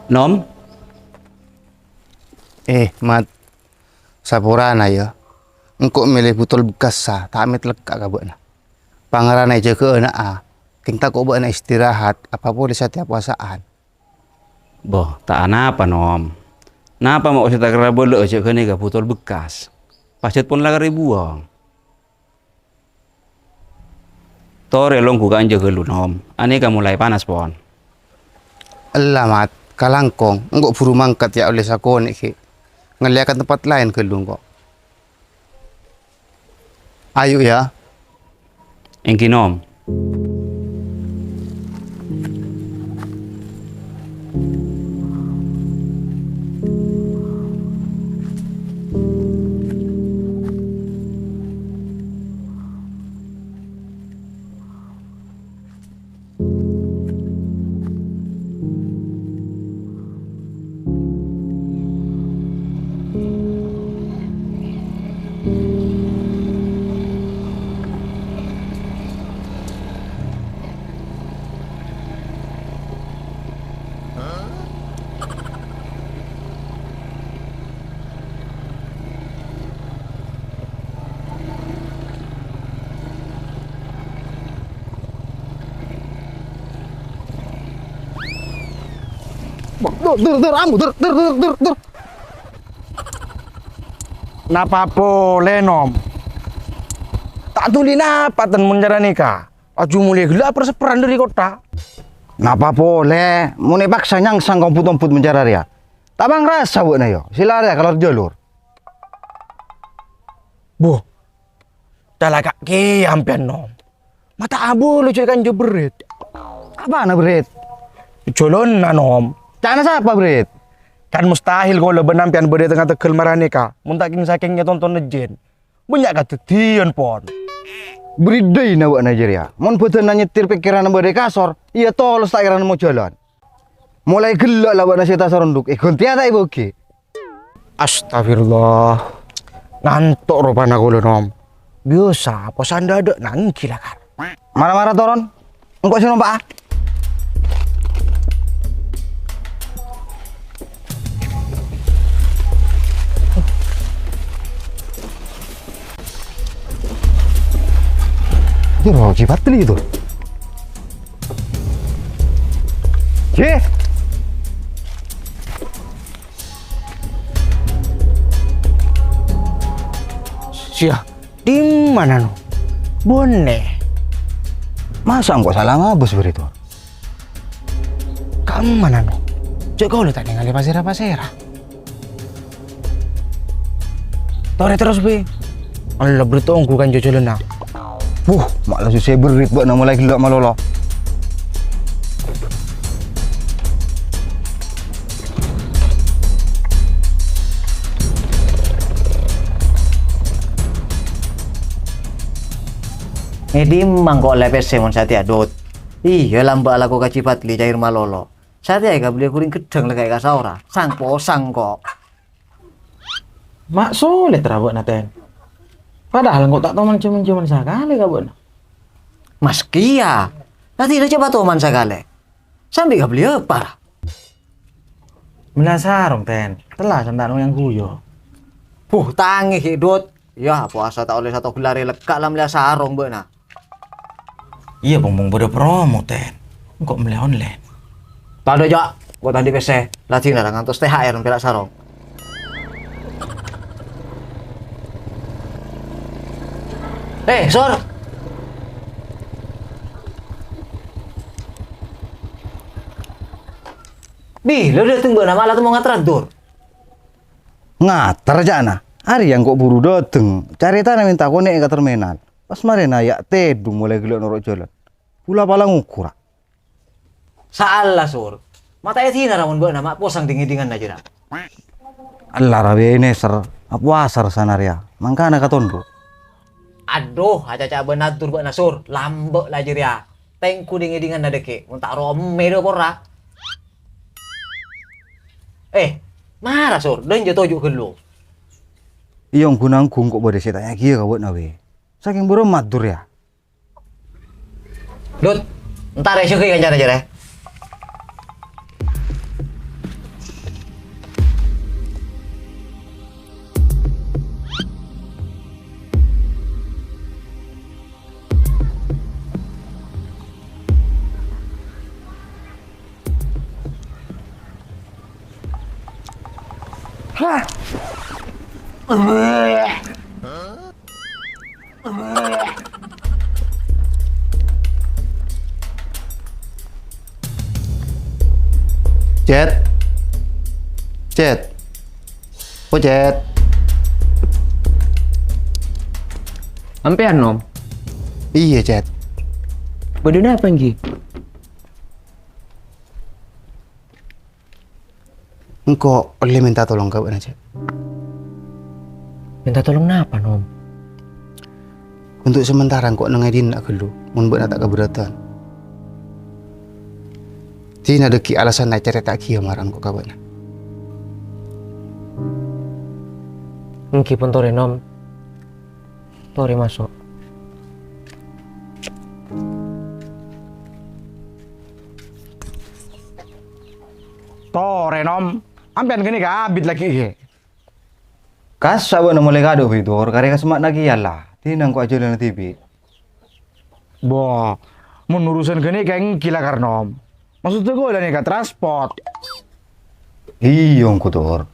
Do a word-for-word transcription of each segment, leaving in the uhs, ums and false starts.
Nom? Eh, Mat. Saporana, yâ. Engko' mèlè butol bekkassa, ta' mèt lekka' ka bâ'na. Pangarana èjâgâ ana'a, kèng tako' bâ'na istirahat, apa polè satèya powasa'an. Bo, ta' anapa, Nom. Napa ma' sè ta' kèra bâlâ'â jâ' ghânèka butol bekkas? Pajhât pon la karè buwâng. Torè longghu kanja ghâllu, Nom. Anèka molaè panas, pon. Ella, Mat. Kalangkong. Engko' buru mangkat, yâ, ollè sakonè', ghi'. Ngallèya ka tempat laèn ghâllu, engko'. Ayu, yâ. Èngghi, Nom. Dur, dur, dur, ambu, dur, dur, dur, dur, dur. Napa polè, Nom? Ta' dhuli napa ten mon cara nèka? Aju molaè ghellâ' per-sepperan dhâri kottha. Napa polè? Mon èpaksa nyangsang ka ombut-ombut mon cara rèya. Ta' pangrasa bâ'na, yâ? Sè la rèya kalor jhâlur. Buh, calaka' kèya sampèyan, Nom. Ma' ta' abâlâ jâ' kanja Brit. Apana, Brit? Jhâlânna, Nom. Ca'na sapa, Brit? Kan mustahil kaulâ bân sampèyan bâdâ è tengnga tegghâl mara nèka, mon ta' kèng-sakèng ètonton ejjhân. Bânnya' kadhâddhiyân, pon. Bâriddhâina bâ'na jârèya. Mon bâdânna nyèttir pèkkèranna bâdâ è kasor, iyâ tolos ta' kèra nemmo jhâlân. Molaè ghellâ' la bâ'na sè tasarondhuk, èghântèya ta' èbâghi? Astagfirullah. Nganto' ropana kaulâ, Nom. Biyasa, posan dâdâ nanggi lakar. Mara-mara toron. Engko' sè nompa'a. Itu loh, Ji Patli itu. Ji! Sia, dimma, No? Bonne. Masa engko' sala ngabâs bâriyâ, Tor? Kamma, No? Cè' kaulâ ta' nèngalè pasèra-pasèra. Torè terros, Bi. Ella, Brit, ongghu kan jhâjhâlânna. Wuh, ma' la susè bârit bâ'na molaè ghellâ' malolo. È dimma engko' ollè pèssè mon satèya, Dut? Iyâ, lambâ' alako ka Ji Patli cair malolo. Satèya èkabelliyâ ghuring ghedhâng la kaè ka saora. Sang-posang, kok. Ma' solè terro bâ'na, Ten. Padahal engko' ta' toman jhâman-jhâman sakalè ka bâ'na. Maskèya, la dina cè' patoman sakalè. Sambi kabelliyâ apa, ra? Mellèya sarong, Ten. Tella santa' noyang ghuyu. Buh, tangè ghi', Dut. Iyâ, powasa ta' ollè sato ghellarè lekka' la mellèya sarong bâ'na. Iyâ, pong-pong bâdâ promo, Ten. Engko' mellè online. Tadâ', Cak. Engko' ta' andi' pèssè. La dina ra ngantos T H R pèra' sarong. Eh, Sor! Bilâ dâteng bâ'na ma' la temmo ngaterra, Dur? Ngater, ca'na. Arèya engko' buru dâteng. Carètana mènta konè'è ka terminal. Pas marèna ya' tèdung molaè ghellâ' noro' jhâlân. Ghulâ palang ongghu, ra. Saalla, Sur. Ma' ta' èdina ra mon bâ'na ma' posang dhing-ngèdhinganna jârèya. Ella ra wè nèser, apowasa rassana rèya. Mangkana katondhu. Adhu, acaca bân adur bâ'na, Sur. Lambâ' la jârèya. Tèngghu dhing-ngèdhinganna dhâggi'. Mon ta' romè dâ' pora. Eh, mara, Sur. Dânjâ toju' ghâllu. Iyâ, ongghu-nangghu engko' bâdâ sè tanya kèya ka bâ'na, wè. Sakèng bârâmma adur, yâ? Dut, entar èsoghi kancana jârèya. Hah? Cet. Cet. Oh, Cet. Sampèyan, Nom? Iyâ, Cet. Bâdâ napa, èngghi? Engko' ollè mènta tolong ka bâ'na, Cet. Mènta tolong napa, Nom? Untuk sementara engko' neng è dinna' ghâllu, mon bâ'na ta' kabherrâdhân. Dina dhâggi' alasanna ècarèta'aghiyâ mara engko' ka bâ'na. Èngghi pon torè, Nom. Torè maso'. Torè, Nom. Sampèyan ghânèka abit laghi, ghi. Kassa' bâ'na molaè kadhu, Bhi, Tor. Karè kasemma' na' kèya, la. Dina engko' ajhâlâna dhibi'. Bo, mon urusan ghânèka èngghi la, Kar, Nom. Maksodda kaulâ nèka transport. Iyâ, engko', Tor.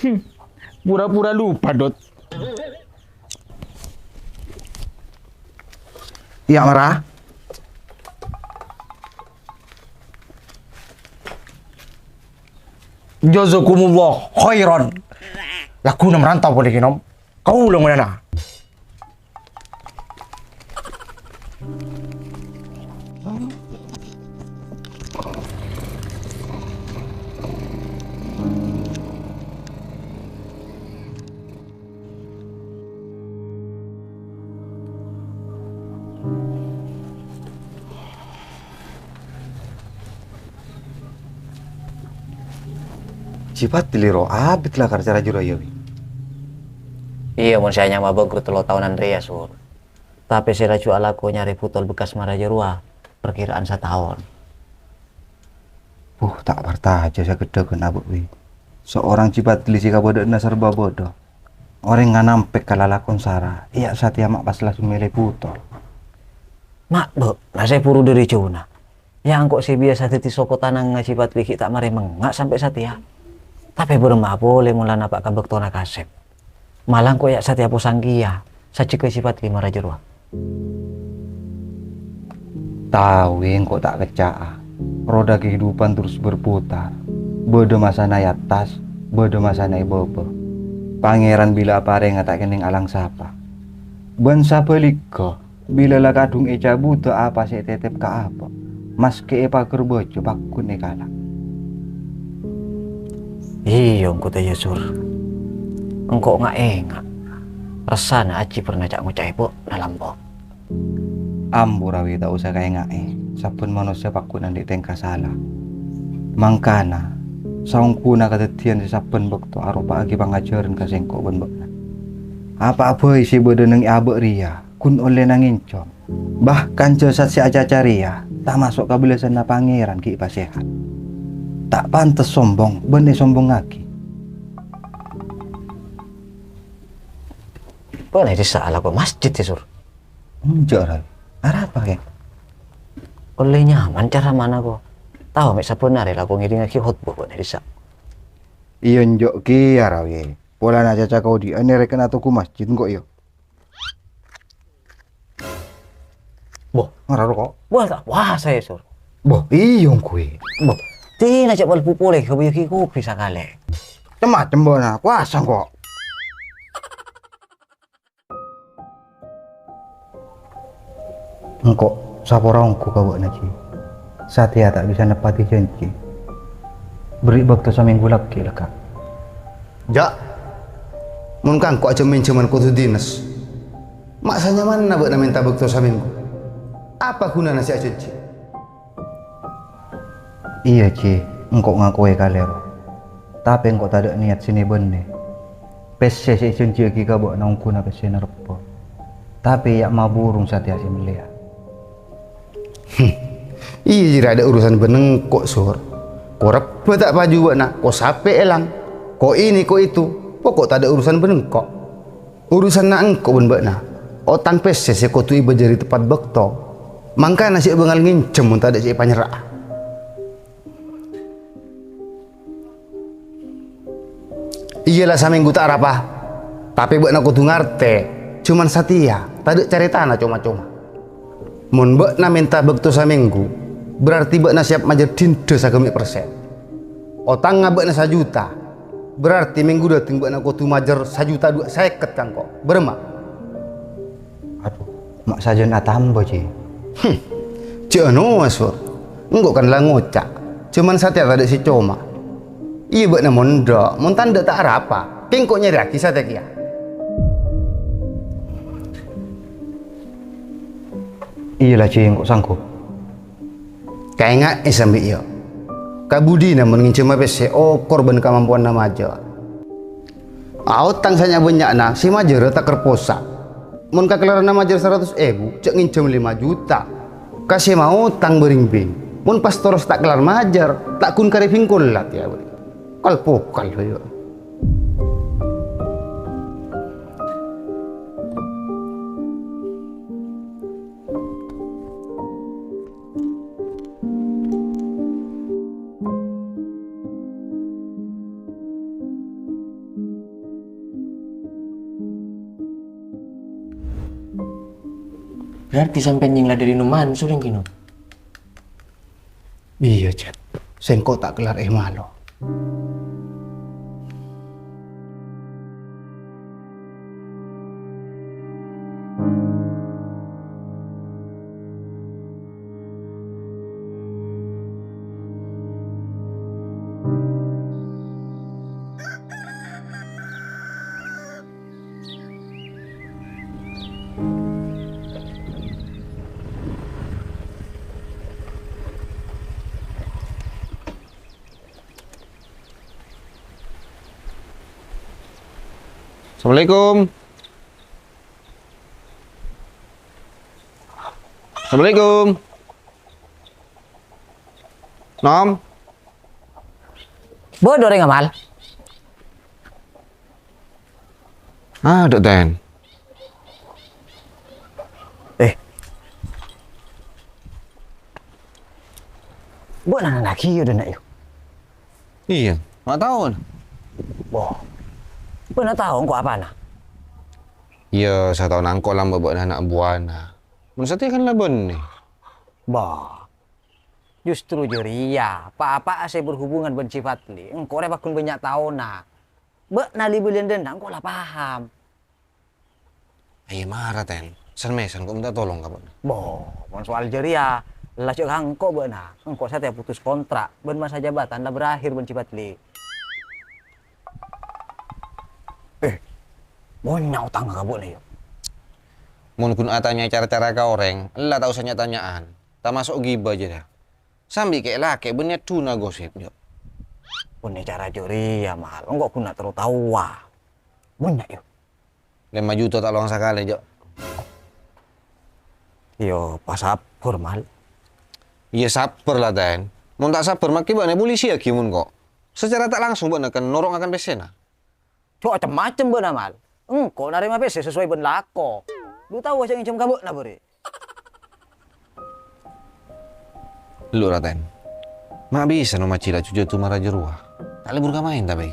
Hmm, pura-pura lupa, Dot. Iyâ, mara. Jazakumullah khairan. Lagguna merantau polè, Nom. Kaulâ ngonana. Jipat lèro abit la karcara juraya, wi. Iyâ, mon sè anyama bangkrut tello taonan rèya, Sur. Tapè sè laju alako nyarè butol bekas maraja rowa, parkiraan sataon. Buh, ta' parcajâ sè ghedhâghân abâ', wi. Seorang Jipat Gili sè kabâdâ'ânna serba bâdâ. Orèng nganampèk ka lalakon sara, iyâ satèya ma' pas laju mèlè butol. Ma' bâ'na sè buru dâri jhâuna. Iyâ engko' sè biyasa dhâddhi soko tanangnga Jipat Gili ghi' ta' marè mengnga' sampè' satèya. Tapè bârâmma polè mon la napa' ka bâktona kasèp. Malah engko' iyâ satèya posang kèya, sajjhegghâ Jipat Gili maraja rowa. Tao, wi, engko' ta' kèca'a. Roda kehidupan terus berputar. Bâdâ masana è attas, bâdâ masana è bâbâ. Pangèran bilâ aparènga ta' kennèng alang sapa. Bân sabhâligghâ, bilâ la kadhung ècabudhâ apa sè ètètèp ka abâ', maskè èpagherbhâjâ pagghun èkala'. Iyâ, engko' tèya, Sur. Engko' nga'-ènga'. Rassana ajiyâ pernah ca'-ngoca' èpon alampo. Ampora, wi, ta' osa kaènga'è, sabbhân manossa pagghun andi' tèngka sala. Mangkana, saongghuna kadhâddhiyân sè sabbhân bâkto aropa'aghi pangajhârân ka sèngko' bân bâ'na. Apa'a bhâi sè bâdâ neng è abâ' rèya, ghun ollèna ngènjhâm. Bahkan jhâsad sè acaca rèya, tamaso' kabellasânna Pangèran ghi' pasèhat. Ta' pantes sombong bân èsombongngaghi. Kok nè' dissa' alako masjid, yâ, Sur? Enjâ', Ra. Arapa, Kè? Ollè nyaman caramana, ko. Tao, mè' sabbhân arè lako ngèdingngaghi khotbah, kok nè' dissa'. Iyâ, enjâ' kèya, Ra, yâ. Polana acaca ka odi'ân nèrèkèn atogu masjid, engko', yâ. Boh. Ngara roko'. Wah, ta' puasa, yâ, Sur. Boh, iyâ, engko'. Boh, dina cè' malbu polè, kabâjâ ghi' kopi sakalè. Cem-macem, bâ'na. Puasa, engko'. Engko' sapora ongghu ka bâ'na, Ji. Satèya ta' bisa neppa'è jhânjhi. Berri' bâkto samènggu lagghi', la, Ka'. Ja', mon ka engko' ajâm-enjâmân kodhu dines, ma' sanyamanna bâ'na mènta bâkto samènggu. Apa ghunana sè ajhânjhi? Iyâ, Ji, engko' ngakoè kalèro. Tapè engko' tadâ' niyat sè nè-bânnè. Pèssè sè èjhânjhiyaghi ka bâ'na ongghuna pèssèna rebbhâ. Tapè ya' maburung satèya sè mellèya. Iyâ, Ji, tadâ' urusan bân engko', Sur. Ko rebbhâ ta' paju bâ'na, ko sapè èlang, ko ini, ko itu. Poko' tadâ' urusan bân engko'. Urusanna engko' bân bâ'na, otang pèssè sè kodhu èbâjâri teppat bâkto, mangkana sè bângal ngènjhâm mon tadâ' sè èpanyerra'a. Iyâ la, samènggu ta' arapa, tapè bâ'na kodhu ngartè, coma satèya, tadâ' carètana coma-coma. Mon bâ'na mènta bâkto samènggu, berarti bâ'na sèyap majâr dinda saghâmè' persen. Otangnga bâ'na sajuta, berarti mènggu dâteng bâ'na kodhu majâr sajuta dua sèket ka engko'. Bârâmma? Adhu, ma' sajân atamba, Ji. Hmm, jhâ' anowa, Sur. Engko' kan la ngoca', coma satèya tadâ' sè coma. Iyâ, bâ'na mon endâ', mon tadâ' ta' arapa. Kèng engko' nyarèyaghi satèya kèya. Iyâ la, Ji, engko' sanggup. Kaènga'è sambi, yâ. Kabudina mon ngènjhâma pèssè okor bân kamampowanna majâr. Aotang sanya'na bânnya'na sè majârâ ta' kerposa. Mon kakèllaranna majâr saratos èbu, jhâ' ngènjhâm lèma juta. Ka sè maotang bârèng-bing. Mon pas toros ta' kellar majâr, ta' ghun karè bingkolat, yâ. Kal-pokal, yâ. Berarti sampèyan nyèngla dâri Nom Mansur ènggi, Nom? Iyâ, Jet. Sèngko' ta' kellar è malo. Assalamualaikum. Assalamualaikum. Nom. Bâdâ orèng, Mal? Adâ', Ten. Eh. Bâ'na nangghâ iyâ, Dana, iyâ? Iyâ, ma' taon. Wah. Bâ'na tao engko' apana? Iyâ, sataona engko' lambâ' bâ'na ana' buwâna. Mon satèya kan la bânnè. Bah. Justru jârèya, pa-apa'a sè berhubungan bân Ji Fadli, engko' rè pagghun bânnya' taona. Bâ'na li-bâliyân dâna engko' la paham. Ayo mara, Ten. San-mèsan ko' mènta tolong ka bâ'na. Bo, mon soal jârèya, la jhâ' ka engko' bâ'na. Engko' satèya putus kontrak bân masa jabatan la berakhir bân Ji Fadli. Eh, bânnya' otangnga ka bâ'na, yâ? Mon ghun atanya cara-cara ka orèng, ella ta' osa nya-tanya'an. Tamaso' ghibah jârèya. Sambi kè'-lakè' bânnè dhuna gosip, yâ. Bânnè cara jârèya, Mal. Engko' ghun terro taowa. Bânnya', yâ. Lèma juta ta' lowang sakalè, Jo. Iyâ, pas sabbhâr, Mal. Iyâ, sabbhâr la, Ten. Mon ta' sabbhâr, makkè bâ'na polisiyaghi mon ko'. Sacara ta' langsung bâ'na kan noro' ngakan pèssèna. Jo' cem-macem bâ'na, Mal. Engko' narèma pèssè sesuai bân lako. Lu tao sè ngènjhâm ka bâ'na, bârè'. Lu, Raten. Ma' bisa no majhi la jhujhâtu mara jârowa. Ta' lebur ka maèn, tapè?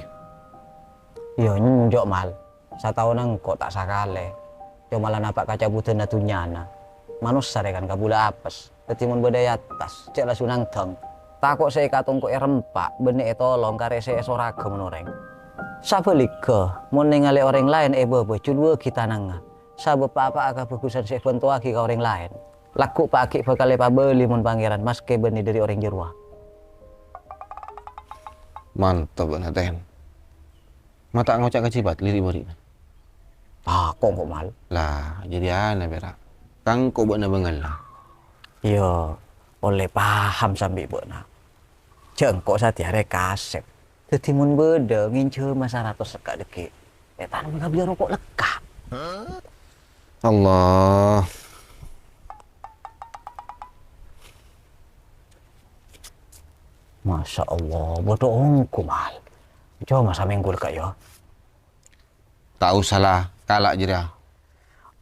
Iyâ, enjâ', Mal. Sataona engko' ta' sakalè. Coma la napa' kacabuddhânna dhunnyana. Manossa rè kan kabulâ apes. Dhâddhi mon bâdâ è attas, jhâ' la sunangdhâng. Tako' sè èkatongko'è rempa', bânnè ètolong karè sè èsoraghâ mon orèng. Sabhâligghâ, mon nèngalè orèng laèn è bâbâ, jhuluwâghi tanangnga. Sabâb pa-apa'a kabhâghusân sè èbhântowaghi ka orèng laèn, Lagghu' pa' aghi' bhâkal èpabâli mon Pangèran, maskè bânnè dâri orèng jârowa. Mantep bâ'na, Ten. Ma' ta' ngoca' kajhi, Pat, liri' bâri'na. Tako' engko', Mal. Lah, jâriyâ ana pèra'. Kan engko' bâ'na bângalla. Iyâ, ollè paham sambi bâ'na. Jhâ' engko' satèya rè kasèp. Dhâddhi mon bâdâ ngènjhâma saratos lekka' dhâggi', ètanoma kabiyâ roko' lekka'. Allah. Masya Allah, bâdâ ongghu, Mal. Coma samènggu lekka', yâ. Ta' osa la, kala' jârèya.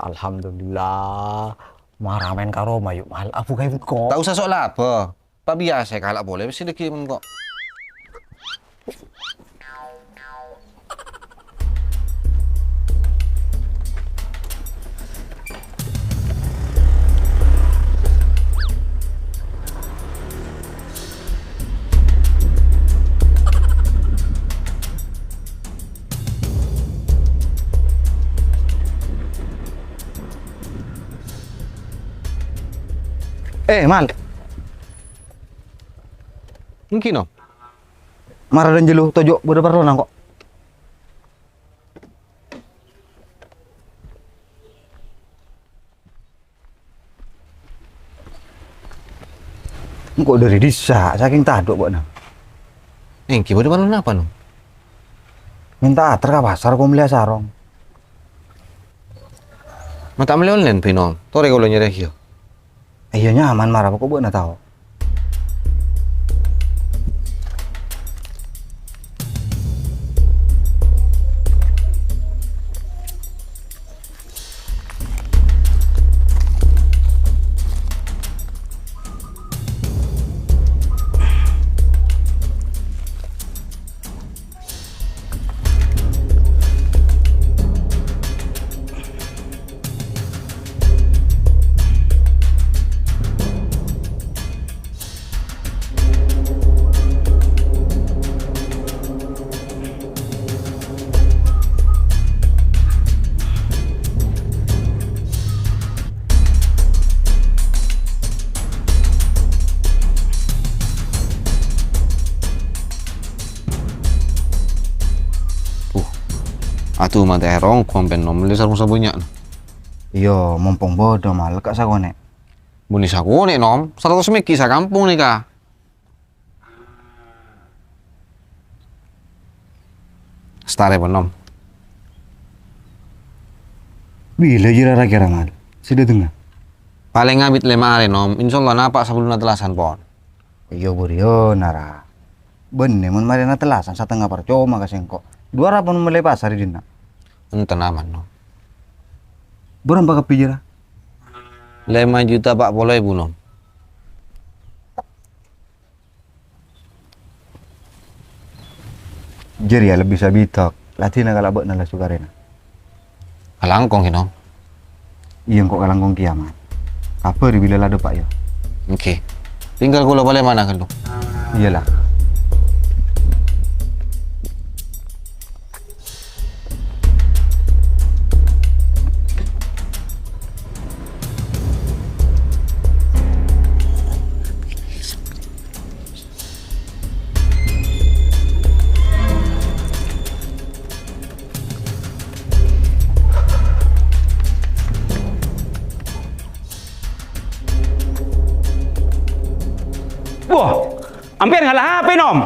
Alhamdulillah, mara mèn ka roma, yu, Mal. Abu kaè engko'. Ta' osa sok laba. Pabiyasa kala' polè, pèssè dhâggi' engko'. Eh, Mal. Èngghi, Nom. Mara dhân jâllu, toju' bâdâ parlona, ko'. Engko' dâri dissa', sakèng tadâ' bâ'na. Èngghi, bâdâ parlo napa, Nom? Mènta ater ka pasar, ko' mellèya sarong. Ma' ta' mellè onlèn, Bi, Nom? Torè kaulâ nyarè, iyâ. Iyâ, nyaman, mara pokok bâ'na tao. Uh, adu mate erong kompon Nom, mellè sarong sabânnya'na. Iyâ, mompong bâdâ malè ka' sakonè'. Bânnè sakonè', Nom, saratos mèghi' sakampong nèka. Sè tarèpon, Nom. Bilâ jârèya ra-kèra, Mal? Sè dâtengnga? Palèng abit lèma arè, Nom. Insyaallah napa' sabellunna tellasan, pon. Iyâ, bâriyâna, ra. Bânnè mon marèna tellasan satengnga parcoma ka sèngko'. Duwâ' ra pon mellè pasar è dinna'. Enten aman, Nom. Bârâmpa kabbhi jârèya? Lèma juta pa' polo èbu, Nom. Jârèya lebbi sabidhâk, la dina kala' bâ'na la Sukarèna. Kalangkong, Nom. Iyâ, engko' kalangkong kèya, Man. Kabhâri bilâ la dâpa', yâ. Èngghi. Tinggal kaulâ palèmana, ghâllu. Iyâ, la. Wah, ampèyan ngala' H P, Nom?